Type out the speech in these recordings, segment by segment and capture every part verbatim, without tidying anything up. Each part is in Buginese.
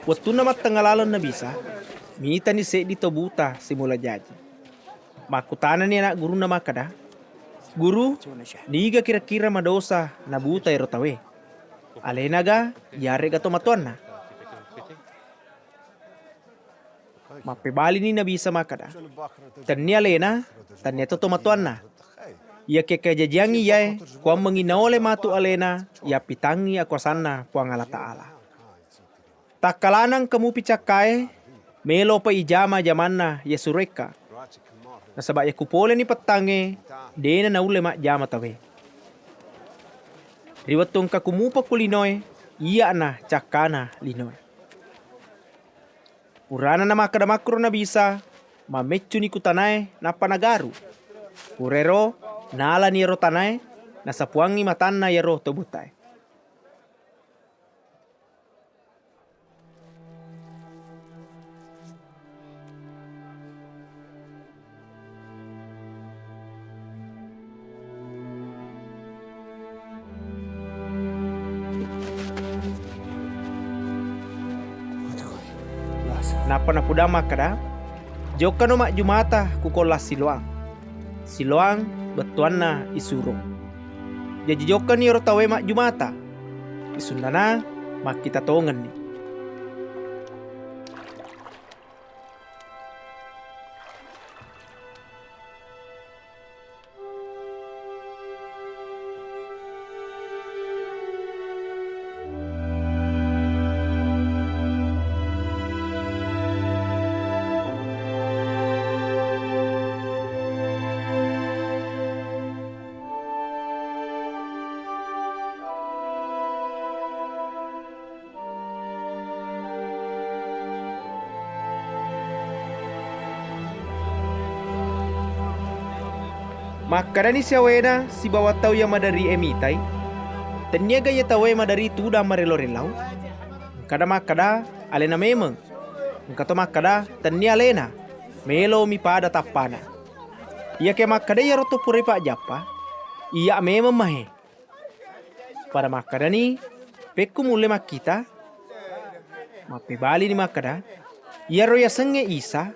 Wettunna mattengnga laleng Nabi Isa, mitani seddi to buta simula jaji. Makkutanani ana' gurunna makkeda, "Guru, niga kira-kira madosa nabuta ero tauwe? Alena ga, iyare'ga tomatoanna?" Mappebalini Nabi Isa makkeda, "Tennia alena, tennia to tomatoanna. Iyakiya kajajiangngi iyae kuammengngi naole matu alena yappitangngi akuasanna Puang Allah Ta'ala. Takkalana engka mupi cakkae, melopa ijama-jamanna yasuroekka. Nasaba yakupoleni pettangnge, de'na naulle majjama tauwe. Ri wettu engka kumupa ku linoe, iya'na cakkana linoe." Purana namakkeda makkuro Nabi Isa, mammeccuni ku tanae nappa nagaru. Purairo nalani ero tanae, nasapuangngi matanna iyaro to butae. Nappa napudang makkeda, "Jokkano majjumata ku kollang Siloam." Siloam bettuanna isuro. Jaji jokkani ero tauwe majjumata. Isunnana makkita tongenni. Makkedani siawena sibawa tau iya maderi'e mitai, "Tenniaga iya tauwe maderi tudang marelo-relau?" Engkana makkeda, "Alena memeng." Engkato makkeda, "Tennia alena, melomi pada tappana." Iyakiya makkeda iyaro to purai pajjappa, "Iya memeng mahe." Pada makkedani, "Pekku mulle makkita?" Mappebalini makkeda, "Iyaro yasengnge Isa,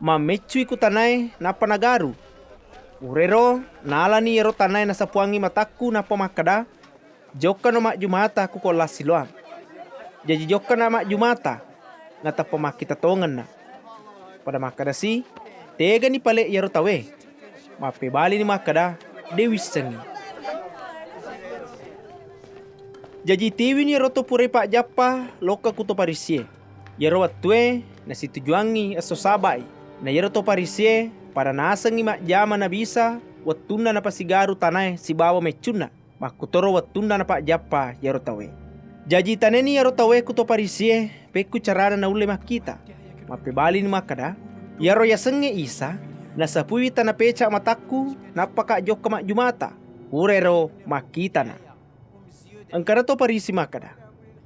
mammeccui ku tanae nappa nagaru." Purairo nalani iyaro tanae nasapuangngi matakku nappa makkeda, "Jokkano majjumata ku kollang Siloam." Jaji jokkana majjumata, natappa makkita tongenna. Pada makkedasi, "Tegani pale iyaro tauwe?" Mappebalini makkeda, "De' wissengngi." Jaji tiwini ero to purai pajjappa lokka ku to Farisie. Iyaro wettue nasitujuangngi esso Saba'i. Na iyaro to Farisie pada nasengngi majjama Nabi Isa wettunna napasigaru tanae sibawa meccunna. Makkutoro wettunna napajjappa iyaro tauwe. Jaji taneni iyaro tauwe ku to Farisie, pekku carana naulle makkita. Mappebalini makkeda, "Iyaro yasengnge Isa, nasapuiwi tanapeca matakku, nappaka jokka majjumata." Purairo makkitana. Engkana to Farisi makkeda,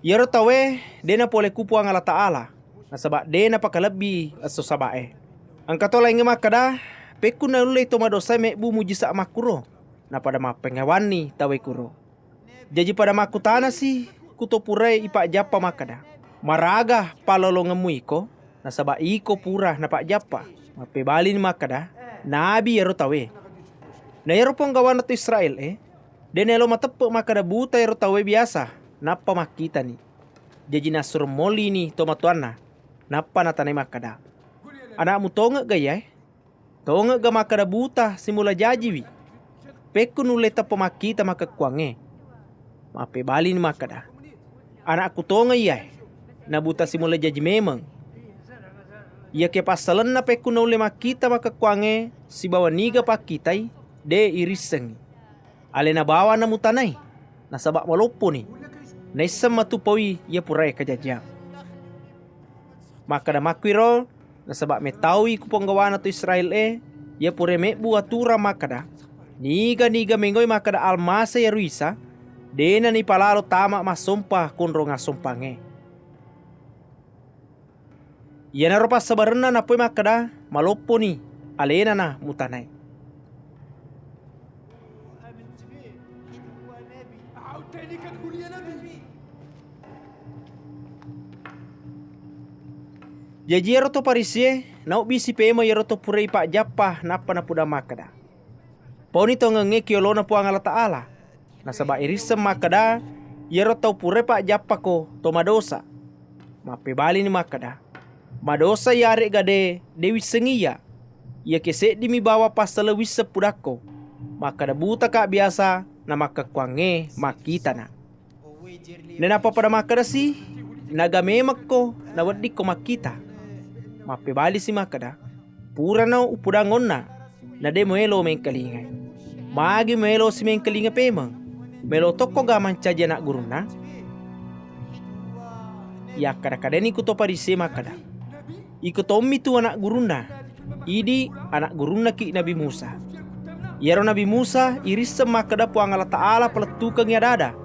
"Iyaro tauwe de' napole ku Puang Allah Ta'ala, nasaba de' napakalebbi esso Sabae." Engka to laingnge makkeda, "Pekku naullei to madosae mebbu mujisa makkuro?" Napada mappengngéwanni tauwé kuro. Jaji pada makkutanasi ku to puraé ipajjappa makkeda, "Maraga pallolongemmu iko, nasaba iko pura napajjappa?" Mappébalini makkeda, "Nabi éro tauwé." Na éro ponggawana to Israél-é, dé naélo mateppe makkeda buta éro tauwé biyasa, nappa makkitani. Jaji nassuro mollini tomatoanna, nappa natanai makkeda, "Ana'mu tongegga iyaé?" "Tongegga makkeda buta simula jajiwi? Pékku nullé teppa makkita makkekkuwangngé?" Mappébalini makkeda, "Ana'ku tongeng iyaé, nabuta simula jaji mémeng. Iyakiya passalenna pékku naullé makkita makkekkuwangngé sibawa niga pakkitai, dé irissengngi. Aléna bawang namutanai, nasaba malopponi. Naisseng matu paui iya puraé kajajiyang." Makkeda makkuiro, nasaba métaui ku ponggawana to Israél-é, iya puraé mébbu aturang makkeda, niga-niga méngoi makkeda Almasé iyaro Isa, dé nanipalalo tama massompa konrong assompangngé. Iyanaro passabarenna napoi makkeda, "Malopponi, aléna na mutanai." آمنت به، أشهد أن هو نبي. أعدت إليك تقول يا نبي. Jaji iyaro to Farisié naubbisi pémeng iyaro to pura ipajjappa nappa napudang makkeda, "Pauni tongengnge ki yolona Puang Allataala, nasaba irisseng makkeda iyaro tau pura ipajjappako to madosa." Mappébalini makkeda, "Madosa iyaré'ga dé, dé wissengngi iyya. Iyakiya séddimi bawang passaleng wisseng pudakko. Makkeda butaka biasa, namakkekkuwangngé makkitana." Nainappa pada makkedasi, "Naga mémekko naweddikko makkita?" Mappébalisi makkeda, "Purano upudang onna, na dé muélo méngkalingai. Magi muélo siméngkalinga pémeng? Mélo tokko ga mancaji ana' gurunna?" Yakkada-kadani ku to Farisié makkeda, "Iko tommi tu ana' gurunna, idi ana' gurunnaki Nabi Musa. Iyaro Nabi Musa irisseng makkeda Puang Allataala palettukengngi ada-ada.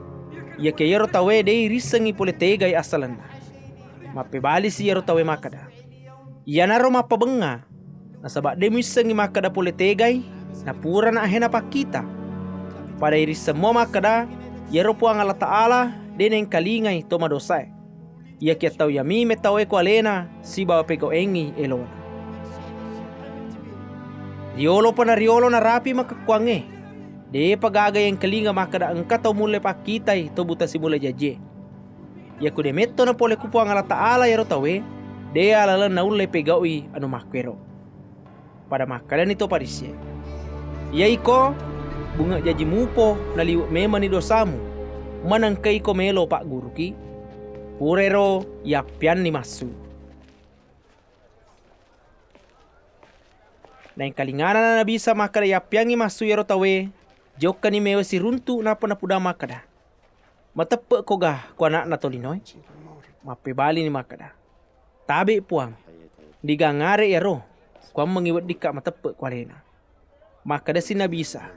Iyakiya iyaro tauwé dé irissengngi polé tégai assalenna." Mappébalisi iyaro tauwé makkeda, "Iyanaro mappabengnga, nasaba dé muissengngi makkeda polé tégai, napurana ahé napakkita. Pada irisseng mua makkeda iyaro Puang Allataala dé naéngkalingai to madosaé. Iyakiya tau iyami métauéko aléna sibawa pégau'éngngi élona." Riyolopa nariyolo narapi makkekkuwangngé, dé'pa gaga yéngkalinga makkeda engka tau mullé pakkitai to buta simula jajié. Iyaku dé métto napolé ku Puang Allataala iyaro tauwé, dé alaleng naullé pégau'i anu makkuéro. Pada makkedani to Farisié, "Iya iko, bunge' jaji mupo naliwe' mémenni dosamu, manengka iko mélo pagguruki?" Purairo yappéanni massu. Naéngkalingana Nabi Isa makkeda yappéangngi massu iyaro tauwé, jokkani méwa siruntu nappa napudang makkeda, "Mateppe'ko ga ko ana'na tolinoé?" Mappébalini makkeda, "Tabe', Puang, digangngaré iyaro, kuwammengngi weddikka mateppe' ko aléna." Makkedasi Nabi Isa,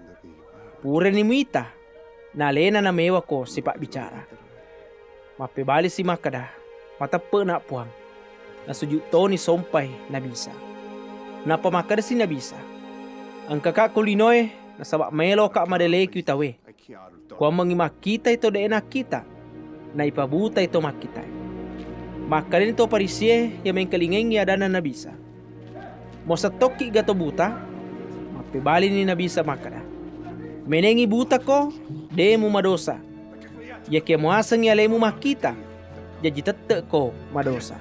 "Purani muita, na aléna naméwako sipabbicara." Mappébalisi makkeda, "Mateppe'na, Puang." Nasuju' toni sompai Nabi Isa. Nappa makkedasi Nabi Isa, "Engkaka ko linoé, nasaba maéloka madéléki tauwé. Kuwammengngi makkitai to dé'é nakkita, naipabutai to makkitaé." Makkedani to Farisié iya méngkalingaéngngi adanna Nabi Isa, "Muasettokki ga to buta?" Mappébalini Nabi Isa makkeda, "Ménéngngi butako, dé mumadosa. Iyakiya muasengngi alému makkita, jaji tette'ko madosa."